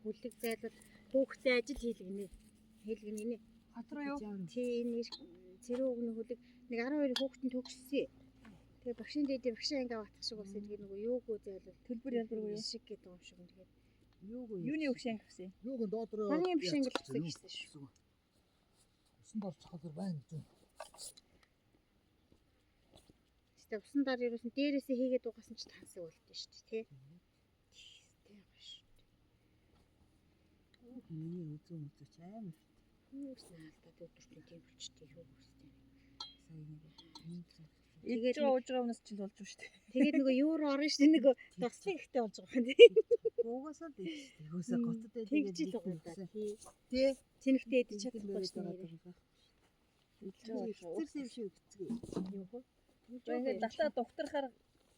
Хүлэг зайлвал хүүхдээ ажил хийлгэнэ. Хийлгэнэ гинэ. Хот руу юу? Тий, энэ цэрүү өгнө хүлэг нэг 12 хүүхэд нь төгссөн. Тэгээ багшийн дээд багшийн анги авах шиг болсон. Тэгээ нөгөө юугүй зайлвал Төлбөр ялбаргүй юу? Шиг гэдэг юм шиг. Тэгээд Юугүй. Юуны өгш анги авсан юм? Юуг нь доод руу. Бангийн биш анги авсан гэсэн шүү. Усан дор цохол байна гэж. Гэтэ усан дараа ерөөсөн дээрээсээ хийгээд угаасан ч тансаг болдсон шүү дээ, тий. Тий, гоё шүү. Миний үзүүн үзүүч амар Хүүсэн алдаад өдөртөө тийм болчтой юу хүсдэг. сая нэг юм. Идэж байгаа ууж байгаа юмнаас чинь болж байгаа шүү дээ. Тэгээд нөгөө юу руу орно шүү дээ, нөгөө туслын ихтэй болж байгаа юм тий. Угаасаа л их шүү дээ. Угаасаа готод байдаг. Тэгж л байгаа юм да. Тий. Тий. Цэнэгтэй идэж чадахгүй шүү дээ. Идэж байгаа ууж Эцэр юм шиг эцэг. Юу хөө? байгаа. Ингээд татаа дугтархаар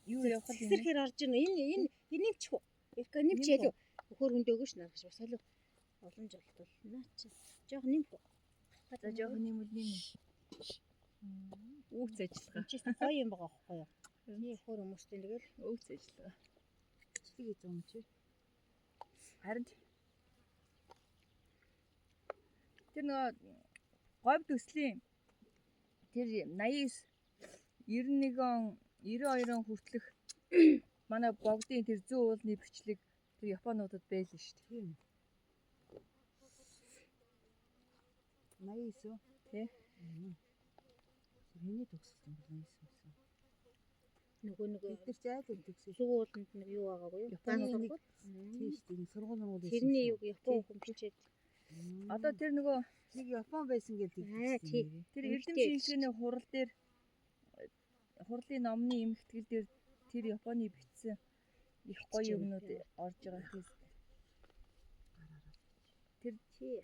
юу явах юм бэ? Зэрхээр орж ирнэ. Энэ энэ энэ нэмчих үү? Эрка нэмч ялуу. Өхөр хүндээ өгөөш наргаш бас салуу. Боломж олтол. Наа чи. Жоох нэмэх үү? За жоохон нэмэл нэм. Үүц ажиллагаа. Энд чинь гоё юм байгаа байхгүй юу? Тий, өхөр хүмүүстэй тэгэл Үүц ажиллагаа. Бичлэг хийж байгаа юм чи. Харин тэр нөгөө говь төслийн тэр 89 91 он 92 он хүртэлх манай богдын тэр зүүн уулны бичлэг тэр Японуудад байлаа шүү дээ. Тийм. 89 үү? Тий. Хэний төгсөлт юм бэ 89 гэсэн. нөгөө нөгөө Бид нар ч айл ил төгсөл. зүг ууланд нэг юу байгаагүй юу? Японы Японы нэг сургууль. Тийм шүү дээ. Сургууль мургуул байсан. Тэрний юг Япон хүн бичээд Одоо тэр нөгөө нэг Япон байсан гэж Аа, тий. тэр эрдэм Эмэгтэй шинжилгээний хурал дээр хурлын номны эмхтгэл дээр тэр Японы бичсэн их гоё юмнууд орж байгаа гэхээс тий.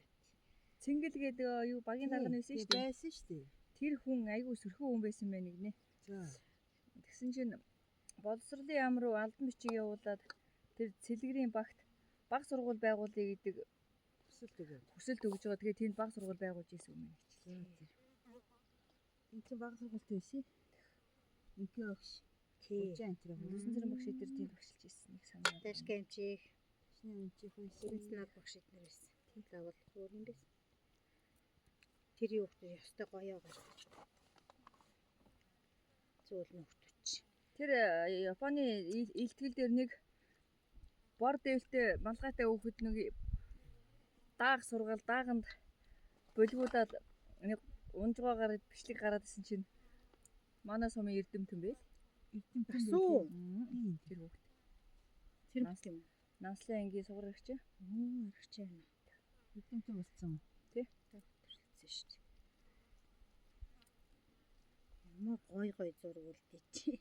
Цэнгэл гэдэг юу багийн дарга нь байсан шүү дээ. Байсан шүү дээ. Тэр хүн айгүй сөрхөн хүн байсан байх нэгнэ. За. Тэгсэн чинь боловсролын яам руу албан бичиг явуулаад тэр цэлгэрийн багт баг сургууль байгуулъя гэдэг Хүсэлт өгөө. хүсэлт өгж байгаа. Тэгээ тэнд баг сургууль байгуулж ирсэн юм байна гэж. За. Энд чинь баг сургуультай байсан. Инкэ огш. Тий. Учаа энэ тэр Нүсэн зэрэг багш эдэр тэнд багшилж ирсэн нэг санаа. Дашка эмчих, шинэ эмчих байсан. Эрдэнэт багш эднэр байсан. Заавал өөр юм байсан. Тэр юу гэдэг ёстой гоё гарч. Зүйл нөхдөч. Тэр Японы илтгэл дээр нэг бор дээлтэй малгайтай хүүхэд нэг дааг сургаал дааганд болигуудаад нэг унжгаагаар бичлэг гараад исэн чинь манай сумын эрдэмтэн байл. Эрдэмтэн Асуу. Тийм. Тэр хүүхэд. Тэр Нас- юм. Нанслын ангийн сугар агч. Оо, аргач байна. Эрдэмтэн болсон юм. Төрөлцсөн шүү дээ. Ямар гой гой зураг үлдээ чи.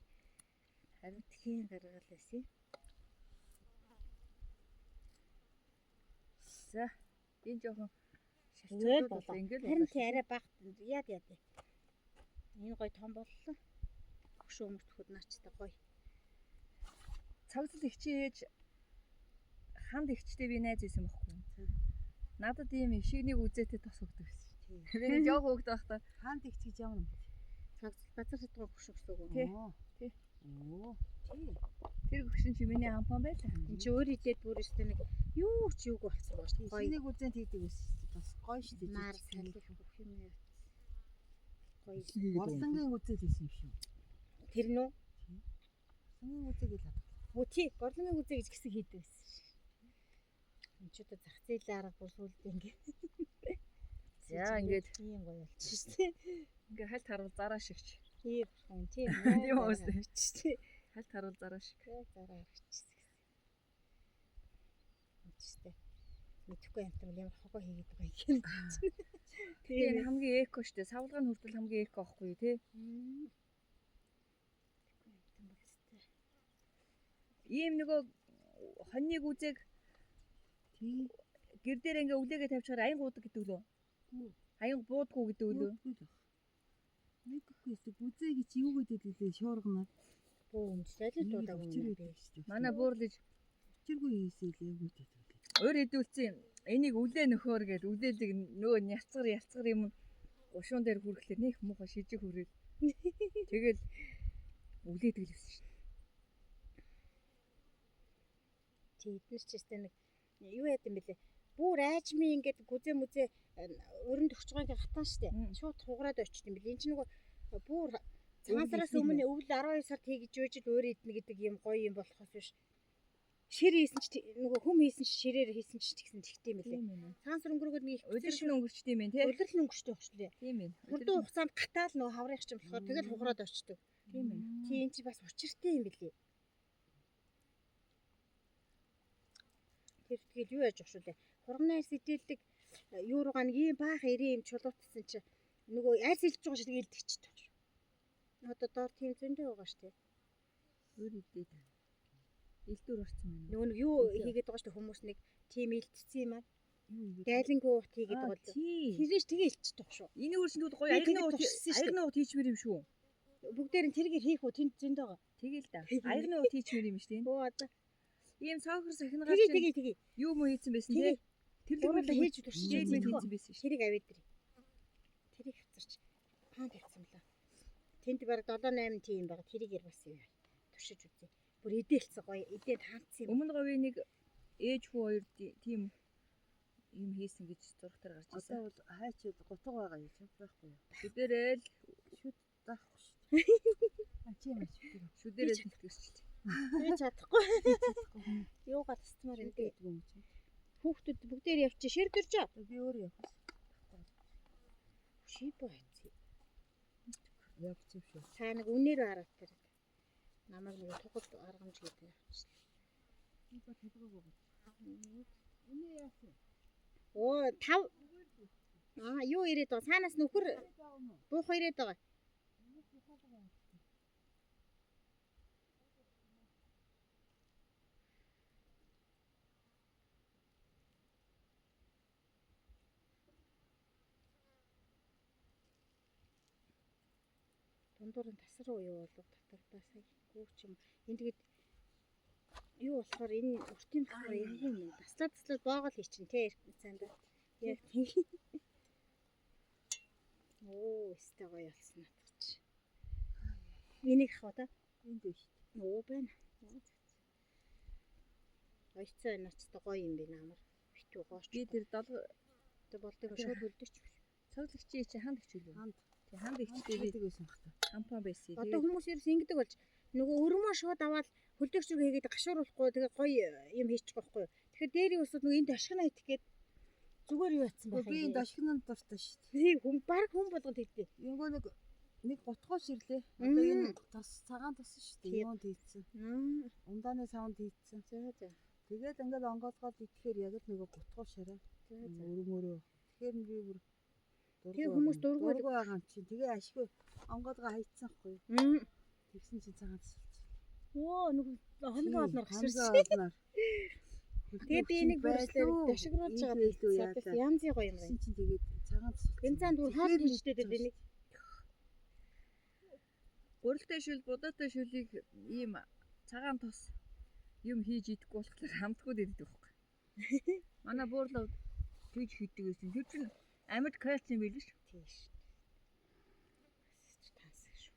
Харин Тхийн гаргаал байсан. за энэ жоохон Тэгэл шалчууд болоо. болоо. Ингээл Харин болоо. тий арай баг яад яад. Энэ гой том боллоо. Хөшөө өмөртөхөд наачтай гоё. Цогцол их чи ээж ханд ихчтэй би найз байсан байхгүй юу? Надад ийм ишигнийг үзээтэй тос өгдөг байсан шүү дээ. Би нэг жоох хөөгд байхдаа Хаанд ихч гэж ямар юм бэ? Цогцол базар шатгаа хөшөө гэсэн үг үү? Тий. Тий. Тий. Оо. Тий. тэр гүшин чи миний хампан байлаа. Энд чи өөр идээд бүр өстө нэг юу ч юуг болцсон байгаа шүү дээ. Гоё. Шинийг үзэн тийдэг байсан шүү дээ. Бас гоё шүү дээ. Мар салхи бүх юм яа. Гоё. Горлонгийн үзэл хийсэн юм шүү. Тэр нүү? Горлонгийн үзэл л хадгалаа. Өө тий, горлонгийн үзээ гэж гисэн хийдэг байсан шүү. Энд ч одоо зах зээлийн арга бүр сүулдэ ингээ. За ингээд ийм гоё болчих шүү дээ. ингээ хальт харуул зараа шигч. Тийм бурхан тийм. Тийм үү үстэй. Тийм. Хальт харуул зараа шиг. Зараа харчихсан гэсэн. Үчтэй. Мэдхгүй амт юм ямар хогоо хийгээд байгаа юм. Тэгээ энэ хамгийн эко штэ. Савлгаа нь хүртэл хамгийн эко байхгүй юу те? Мэдхгүй амт юм болцтой. Ийм нөгөө хоньныг үзег Тий. гэр дээр ингээ өглөөгээ тавьчихаар аян гуудаг гэдэг лөө. Аян буудаггүй гэдэг лөө. Мэдгүй шүү. Гүзээ гэж юу гэдэг лээ шуурганаад. Бүү өмчлөлөө дуудаагүй юм би. Манай буурлаж Учиргүй хийсээ лээ юу гэдэг лээ. өөр хэдүүлсэн энийг үлээ нөхөр гэж үлээлэг нөгөө няцгар ялцгар юм гушуун дээр хүрэхлээр нэх муухай шижиг хүрээл. Тэгэл үлээдэг л байсан шүү дээ. Чи эднэр ч гэсэн нэг Юу яд юм бэлээ? Бүр айжмын ингээд гүзээ мүзээ өрөнд өгч байгаа ингээд хатан штэ. Шууд хугараад очт юм бэлээ. Энд чинь нөгөө бүр цагаан сараас өмнө өвөл 12 сард хий гэж байж л өөр идэнэ гэдэг юм гоё юм болохоос биш. Шир хийсэн ч нөгөө хүм хийсэн ч ширээр хийсэн ч тэгсэн тэгтэй юм бэлээ. Тийм ээ. Цагаан сар өнгөрөөгд нэг их Улирал нь өнгөрчт юм байна тий. Улирал нь өнгөрчтэй өгчлээ. Тийм ээ. Хурдан хугацаанд гатаал нөгөө хаврын ч юм болохоор тэгэл хугараад очдөг. Тийм ээ. Тийм чи бас учиртай юм бэлээ. Тэр тэгэл юу яаж өгшүүлээ. Хурганы арьс идэлдэг юу руугаа нэг ийм баах ирээ юм чулуутсан чи нөгөө арьс илж байгаа шиг илдэгчтэй. Одоо доор тийм зөндөө байгаа шүү дээ. Өөр идээд. Элдвэр орсон байна. Нөгөө нэг юу хийгээд байгаа шүү дээ хүмүүс нэг тийм илтцсэн юм аа. Юу хийгээд. Дайлангүй урт хийгээд байгаа л. Тийм. Тэрээс тэгээ илчдэг шүү. Энэ өөр чинь тэгвэл гоё Би аягны тэгээд уут туршсан шүү дээ. аягны уут хийчмээр юм шүү. Бүгдээр нь тэргээр хийх үү тэнд зөндөө байгаа. Тэгэл да. Аягны уут хийчмээр юм шүү дээ. Өө одоо Ийм цоохор сахинагаар тэгээ чинь тэгээ тэгээ. юу мө хийцэн байсан Тэгээ. тий. Тэрлэг Гурлаа мэрлэг хийж туршиж хийж үзсэн. хийцэн байсан шүү. Тэрийг аваад ирээ. Тэрийг авчирч хаан тавьсан бэлээ. Тэнд бараг 7 8 тийм байгаа. Тэрийг бас юу туршиж үзье. Бүр эдээлцсэн гоё. Эдээд хаанцсан юм. Өмнө говийн нэг ээж хүү хоёр тийм юм хийсэн гэж зурагтаар гарч ирсэн. Одоо бол хайч гутга байгаа юм чи байхгүй юу? Шүдэрэл Шүд даахгүй шүү дээ. А чи юм чи. шүдэрэл тэтгэрч. Би чадахгүй. Юугаар тасцмаар юм бэ? Гэдэг юм чи. Хүүхдүүд бүгдээр явчих. Шир дөрж. Би өөрөө явах. Шибо хайцсан. Явчих юм шүү. Та нэг үнээр хараад тэр. Намайг нэг тугал аргамж гэдэг авчихлаа. Би ба толгойг өгөөч. Үнэ яасан? Оо тав. Аа юу ирээд байгаа? Цаанаас нөхөр буух ирээд байгаа. Дундуур нь тас руу юу болов татагдаа сая гүү ч юм. Энд тэгээд юу болохоор энэ уртын болохоор эвгүй юм. Таслаа таслаа боогол хийчин те цаанда. Яг тийм. Оо, өстэй гоё болсон надад чи. Энийг ах ба та. Энд биш. Оо байна. Ойцоо энэ ч гоё юм бэ намар. Битүү гоорч. Би тэр долго болдог шууд хөлдөж. цоглогчийн чи ханд хич үлээ. Ханд. Тий ханд хичтэй би Хийдэг байсан бах та. хампан байсан. Одоо хүмүүс ерөөс ингэдэг болж нөгөө өрмөө шууд аваад хөлдөг шиг хийгээд гашууруулахгүй тэгээ гоё юм хийчих байхгүй юу. Тэгэхээр дээрийн усуд нөгөө энд ашигна идэх гээд зүгээр юу ятсан байх Би юм. энд ашигнан дуртай шүү дээ. Тийм хүн баг хүн болгон тэгдэ. Ингөө нэг нэг гутгуу ширлээ. Одоо энэ тос цагаан тос шүү дээ. Тийм. Юунд хийцэн. Ундааны савнд хийцэн. За за. Тэгээд ингээд онгоолгоод идэхээр яг л нөгөө гутгуу шараа. За за. Өрмөрөө. Тэгэхээр би бүр Тэгээ хүмүүс дургүй дургүй байгаа юм чинь. Тэгээ ашгүй онгоолгоо хайцсан хгүй. Мм. Тэгсэн чинь цагаан тос болчихсон. Оо нөгөө хоногийн олноор гашуурсан. Олноор. Тэгээ би энийг бүрслээр дашигруулж байгаа би янзын гоё юм байна. Тэгсэн чинь тэгээд цагаан тос болчихсон. Энэ цаанд бүр хоол хийжтэй дээ энийг. Гурилтай шүл, будаатай шүлийг ийм цагаан тос юм хийж идэхгүй болохоор хамтгүй иддэг байхгүй. Манай буурлав тэгж хийдэг байсан. Тэр чинь амьд кальци юм билээ шүү. Тийм шүү. Тансаг шүү.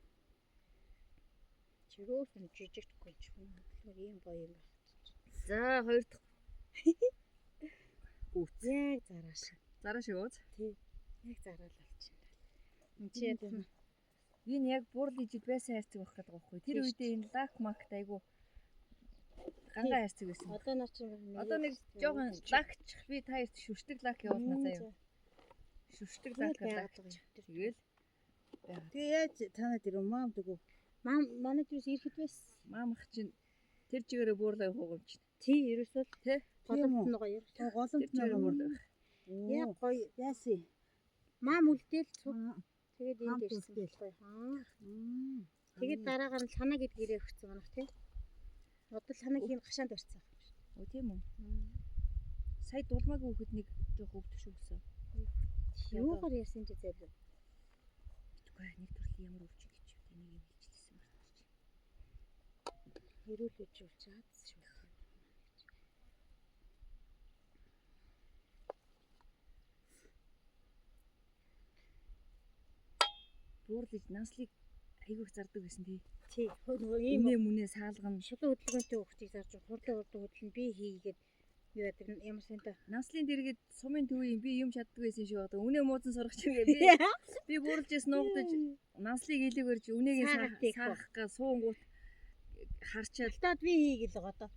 Чирөөс нь жижигтгүй ч юм уу. Ийм гоё юм байна. За хоёр дахь гүц. Яг зараа шиг. Зараа шиг ууз. Яг зараал болчихно. Энд чи ядах нь Энэ яг буурл ижид байсан хайрцаг байх гэдэг байхгүй. Тэр Тийм шүү. үедээ энэ лак макт айгу ганга хайрцаг байсан. одоо наа чи нэг Одоо нэг жоохон лакчих би та хоёрт шүртэг лак явуулна заяа. Шүртэг лак лак. Тэгэл Тэгээ яаж танад ирэв маам дэгүү. Мам манай дээрс ирэхэд байсан. маамах чинь тэр чигээрээ буурлаа явах юм чинь. Тий, ерөөсөө л Тэ? голомт нь гоё. Тэ голомт Тэр чигээрээ буурлаа. Яг гоё. Яасан? Маам үлдээл цуг. Тэгээд энд Хамт ирсэн үлдээл. байхгүй. Аа. Тэгээд дараагаар нь лхана гэд гэрээ өгсөн манайх тий. Одоо лхана хийн гашаанд барьсан юм шиг. Оо тийм үү. Сая дулмаагийн хүүхэд нэг жоох өвдөг шүү гэсэн. Юугаар яасан чи зайлв. Үгүй нэг төрлийн ямар өвчин гэж юу нэг юм хийчихсэн мартчих. Хэрүүл үжүүлж чад шүү. Буурлаж наслыг айгүйх зардаг байсан тий. Тий. Нөгөө ийм Үнэ мүнэ саалгана. шулуун хөдөлгөөнтэй хүүхдийг зарж хурдан хурдан хөдлөн би хийгээд Юу яадаг ямар санта. Наслын дэргэд сумын төвийн би юм чаддаг байсан шиг байна. Үнэ муудан сурах чигээ би би бууралж ирсэн нуугдаж наслыг илэг өрж үнэгийг саахах га суунгуут харчаад Алтаад би хий гэлээ одоо.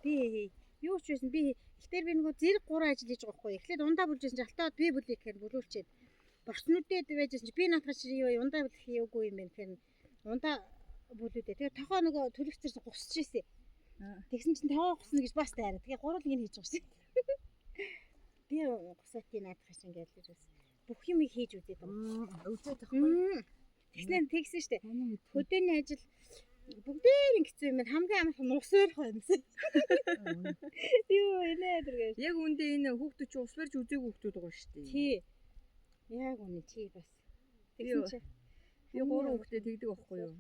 Би хий. Юу ч байсан би ихтер би нөгөө зэрэг гурван ажил хийж байгаа байхгүй. Эхлээд ундаа бүлж байсан чи алтаад би бүлээх гэхээр бүлүүлчихэд борцнуудад байжсэн чи би наадах чи юу ундаа бүлэх юугүй юм бэ гэхээр ундаа бүлүүдээ. Тэгээ тохоо нөгөө төлөгцөрсөн гусч ирсэн. Тэгсэн чинь тохоо гусна гэж бас тайраа. Тэгээ гурван ингэ хийж байгаа шин. Би гусаатын наадах чинь ингээд л ерөөс бүх юм хийж үзээд байгаа. Үзээд тахгүй. Тэгснээр тэгсэн штэ. Хөдөөний ажил бүгдээр ингэ хэцүү юм байна. Хамгийн амархан нус өрөх байна гэсэн. Юу инээ тэргээ. Яг үндэ энэ хүүхдүүд чи ус барьж үзээгүй хүүхдүүд байгаа шүү дээ. Тий. Яг үнэ чи бас. Тэгсэн чи би гурван хүүхдээ тэгдэг байхгүй юу?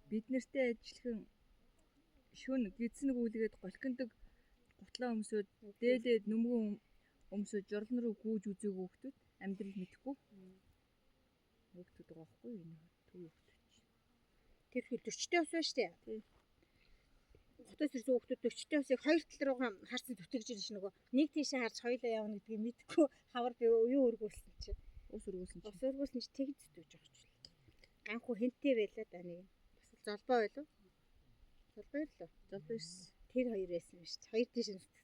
Бид нартэй ажиллахан шүн гидсэн гүйлгээд голкиндог гутлаа өмсөөд дээлээд нүмгэн өмсөөд жорлон руу гүйж үзээгүй хүүхдүүд амьдрал мэдэхгүй хүүхдүүд байгаа байхгүй юу энэ төв хүүхдүүд чи. Тэр хөл 40-тэй ус байна шүү дээ. Хотоос ирсэн хүүхдүүд 40-тэй усыг хоёр тал руугаа харсан зүтгэж ирж нөгөө нэг тийшээ харж хоёлоо явна гэдгийг мэдэхгүй хавар би юу өргүүлсэн чи. Ус өргүүлсэн чи. Ус өргүүлсэн чи тэгж зүтгэж байгаа ч. Ганхуу хэнтэй байлаа да нэг. Бас золбоо байлуу. Золбоо байлуу. Золбоо ирсэн. Тэр хоёр байсан юм шүү дээ. Хоёр тийшээ зүтгэж.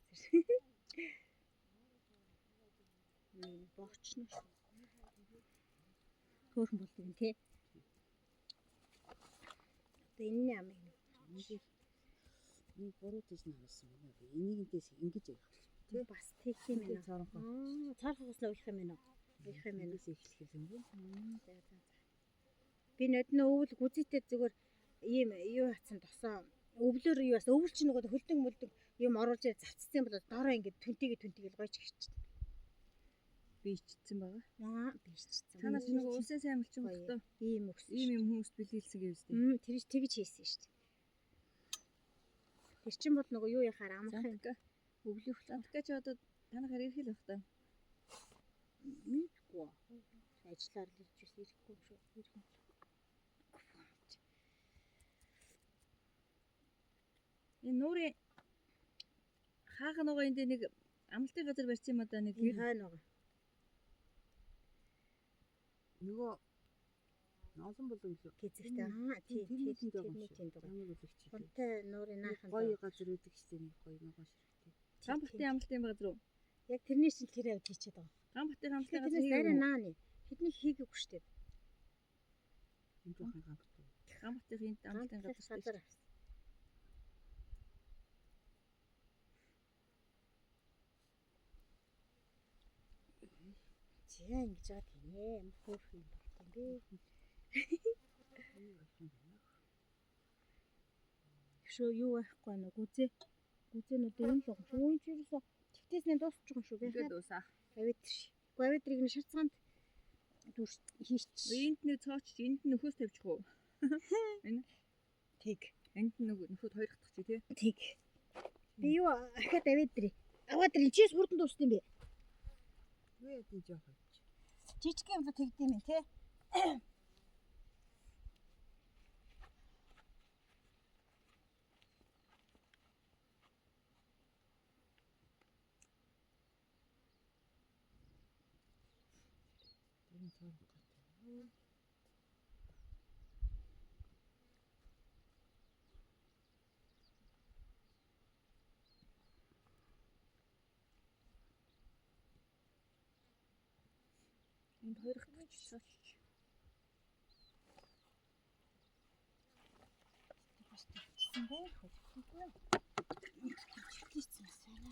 Богчно шүү. Хөөрхөн болдог юм тий. Одоо энэний амыг нэг буруу тийш нь харуулсан байна би. Энийгнээс ингэж явах юм тий. Бас тэгх юм байна. Цоорхоо. Цоорхоо уснаа уях юм байна уу? Уях юм байна. Эндээс эхлэх юм бэ? За за за. Би нодно өвөл гүзийтэй зүгээр ийм юу хатсан тосоо өвлөр юу бас өвөл чи нөгөө хөлдөн мөлдөн юм оруулж завцсан бол дороо ингэж түнтэйгээ түнтэйгээ гойч гिचсэн. Би ичсэн байгаа. Аа би ичсэн. Танаас нөгөө улсын сайн мэлчин багтаа ийм өгсөн. Ийм юм хүмүүст бэлгэлсэн гэвстэй. Тэр тэгж хийсэн шүү дээ. Тэр чин бол нөгөө юу яхаар амархан өвлөх. Зантка чи одоо танахаар ирэх л бах та. Мэдгүй. Ажиллаар л ирж байсан ирэхгүй шүү. Ирэх юм. Энэ нуурын хаага нугаа энд нэг амлалтын газар барьсан юм а да нэг гэр хойно байгаа. Нөгөө олон болон илүү Гэзэгтэй. Аа тий. Тэрний тэнд байгаа юм Тэрний шиг. тэнд байгаа. Ямар үлэгч юм. Хунтай нуурын наахан Гоё газар өгдөг шүү дээ. Нэг гоё ногоон ширхтээ. Гамбатын амлалтын газар уу? Яг тэрний чинь тэр явд хийчихэд байгаа. Гамбатын амлалтын газар тэрнээс арай нааны. Тэдний хийгээгүй шүү дээ. Энэ жоохон гамбат уу? Гамбатын энд амлалтын газар авсан. За ингэж байгаа тийм ээ. Ямар хөөрхөн юм болт юм бэ? Шүү юу байхгүй нэ гүзээ. Гүзээнүүд энэ л байгаа шүү. Энэ ч ерөөсөө тэгтээснээ дуусчих юм шүү. Би Ингээд дуусаа. Авиатр. Гэхдээ авиатрыг нь шарцгаанд дүрс хийч. Энд нэг цоочч энд нь нөхөөс тавьчих уу? Энэ Тэг. Энд нь нөхөд хоёр хатах чи тий. Тэг. Би юу ахаад авиатрыг. Авиатр энэ чээс хурдан дуусд юм бэ? Юу яд энэ жоох юм чи. Жижиг юм л тэгдэм юм тий. Энэ цоорох гат. Энд хоёр хатах цоочч. Бас тэгсэн байх. Чиглийцсэн бас байна.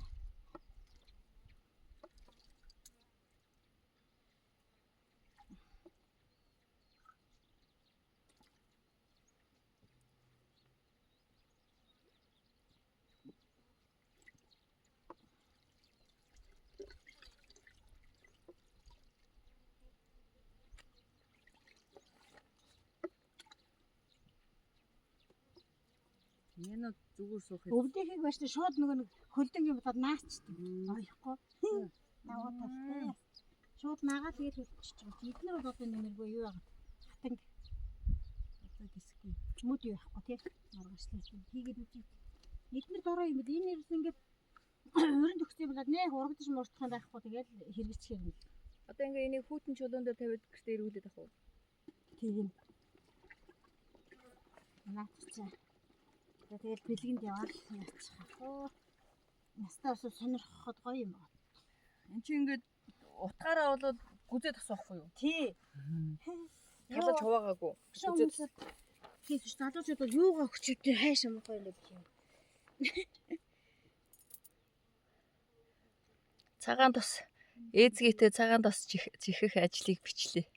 Яна зүгээр суух юм. Өвлийнхийг байж шууд нөгөө нэг хөлдөн юм бодоод наачдаг. Оёхгүй. Давуу талтай. Шууд наагаа тэгээд хөлдөж байгаа. Эднэр бол одоо нэмэргүй юу байгаа. Хатанг Одоо гисгүй. мөд юу байхгүй тий. Маргашлаа. Хийгээд үзье. Эднэр дорой юм бэл энэ ерөөс ингээд Өрөнд өгсөн юм болоод нэх урагдаж мурдах юм байхгүй, тэгэл хэрэгжих юм. Одоо ингээ энийг хүүтэн чулуун дээр тавиад гэртээ эргүүлээд авах уу? Тийм. Наад чи. Тэгэл бэлгэнд яваал яачих. Оо. Настай бас сонирхоход гоё юм байна. Энд чи ингээд утгаараа бол гүзээ тас байхгүй юу? Тий. Талаж хуваагаагүй. Гүзээ тас. Тийм биш, залуучууд бол юугаа хүчтэй хайш амахгүй юм бэ юм. Цагаан тос. Ээзгийтэй цагаан тос чихэх ажлыг бичлээ.